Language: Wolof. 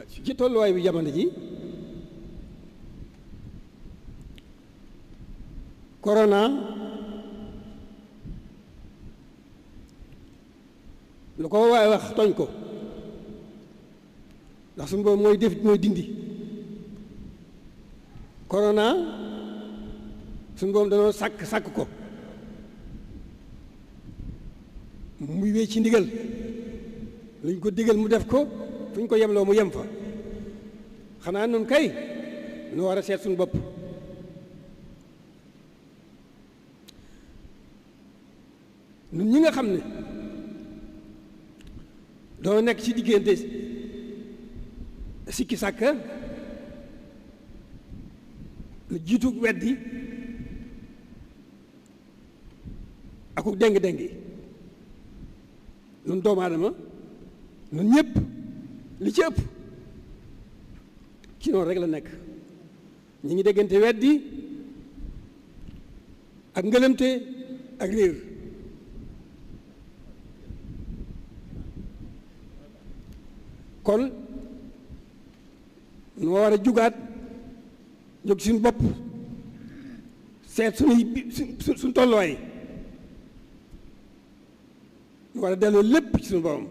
ci tolluwaay bi jamono ji corona lu ko waaye wax tooñ ko ndax suñu boobu mooy def mooy dindi corona suñu boobu danoo sàkk ko muy wéy ci ndigal luñ ko digal mu def ko fu ñu ko yemloo mu yem fa xanaa nun kay nu war a seet suñu bopp nun ñi nga xam ne doo nekk ci diggante sikki sàkka lu jiitu weddi aku déng-déng yi nun doomu aadama nun ñëpp li ci ëpp ci noonu rek la nekk ñi ngi déggante weddi ak ngëlëmte ak réer kon nu war a jugaat jóg suñu bopp seet suñu tolluwaay nu war a delloo lépp ci suñu borom